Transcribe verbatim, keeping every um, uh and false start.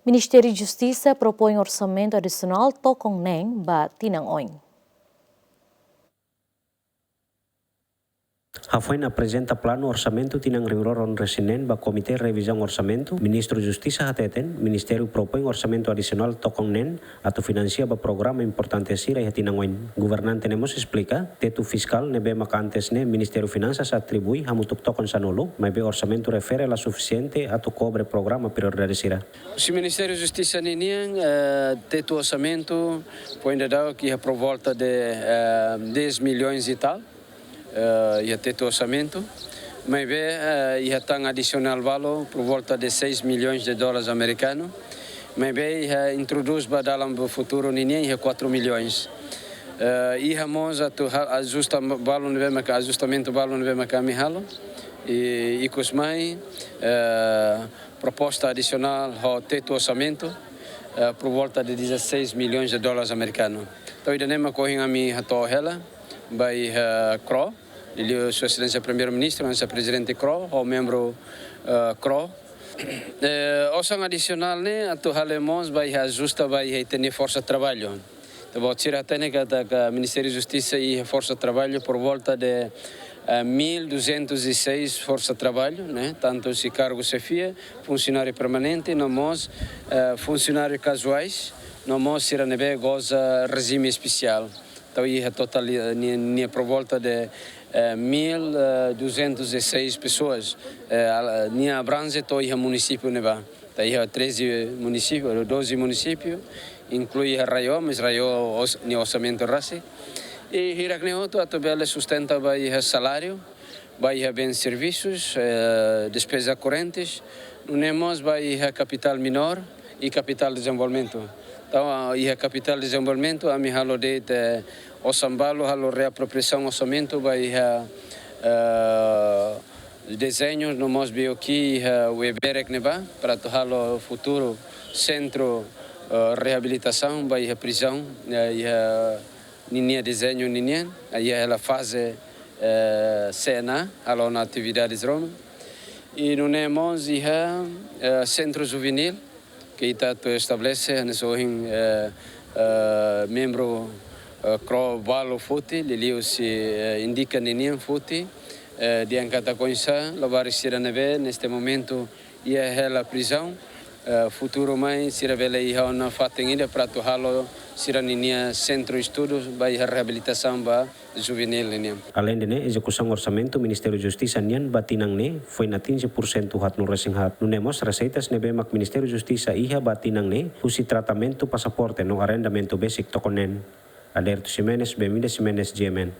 Ministériu Justisa propoin orsamentu adisionál tokon neen ba tinan oin. Hafoin aprezenta planu orsamentu tinan rihun rua ruanulu-resin-neen ba Komité Revizaun Orsamentu, Ministru Justisa hateten, Ministériu propoin orsamentu adisionál tokon neen atu finansia ba programa importante sira iha tinan oin. Governante ne'e mós esplika, tetu fiskál ne'ebé maka antes ne'e Ministériu Finansas atribui hamutuk tokon sanulu, maibé orsamentu refere la sufisiente atu kobre programa prioridade sira. Se Ministériu Justisa ninian, eh, tetu orsamentu, foin daudauk iha por volta de, eh, dez milhões e tal, eh, iha tetu orsamentu. Maibé, eh, iha tan adisionál balu por volta de seis milhões de dólares americano. Maibé iha introdús ba dalan ba futuru ninian iha quatro milhões. Eh, iha mós atu ha-, ajusta balu ne'ebé maka, ajustamentu balu ne'ebé maka ami halo. I, ikus mai, eh, proposta adisionál ho tetu orsamentu, eh, por volta de dezasseis milhões de dólares americano. Entaun, ida-ne'e mak ohin ami hato'o hela ba iha, eh, KRO, liuliu Sua Exelénsia Primeiru-Ministru, hanesan Prezidente KRO, ho membru, eh, KRO. Eh, osan adisionál ne'e atu halo mós ba iha ajusta ba iha ita-nia forsa traballu. Entaun, buat sira hatene katak Ministériu Justisa iha forsa traballu por volta de, eh, mil duzentos e seis forsa traballu, ne'e? Tantu husi kargu xefia, funsionáriu permanente, no mós, eh, funsionáriu kazuais, no mós sira ne'ebé goza rejime espesiál. Entaun, iha totál, eh, nia, nia por volta de, eh, mil, eh, duzentos e seis pessoas. Eh, al-, nia abrange to'o iha munisípiu ne'ebá. Entaun, iha treze munisípiu, doze munisípiu, inklui iha RAEOA, mas RAEOA os-, nia orsamentu rasik. I hirak-ne'e hotu atu bele sustenta ba iha saláriu, ba iha bens servisus, eh, despeza korrentes, nune'e mós ba iha kapitál menór i kapitál dezenvolvimentu. Entaun, ah, iha kapitál dezenvolvimentu, ami halo de'it, eh, osan balu, halo reapropriasaun orsamentu ba iha, eh, dezeñu no mós B O Q iha Ueberek ne'ebá, para atu halo futuru sentru, eh, reabilitasaun ba iha prizaun, eh, iha ninia dezeñu ninian, iha hela faze, eh, C N A, halo ona atividades ruma. I nune'e mós iha, eh, sentru juvenil, ke ita atu estabelese, hanesan ohin, eh, eh, membru, eh, KRO balu foti, liuliu husi, eh, Indika ninian foti, eh, dehan katak oinsá labarik sira ne'ebé, neste momentu, iha hela prizaun, eh, futuru mai sira bele iha ona fatin ida para atu halo sira ninia sentru estudu ba iha reabilitasaun ba juvenil ninian. Aleinde ne'e, ezekusaun orsamentu Ministériu Justisa nian ba tinan ne'e foin atinje pursentu haatnulu-resin-haat. Nune'e mós reseitas ne'ebé mak Ministériu Justisa iha ba tinan ne'e husi tratamentu pasaporte no arrendamentu besik tokon neen. Aderto Ximenes, Bemida Ximenes, G M N.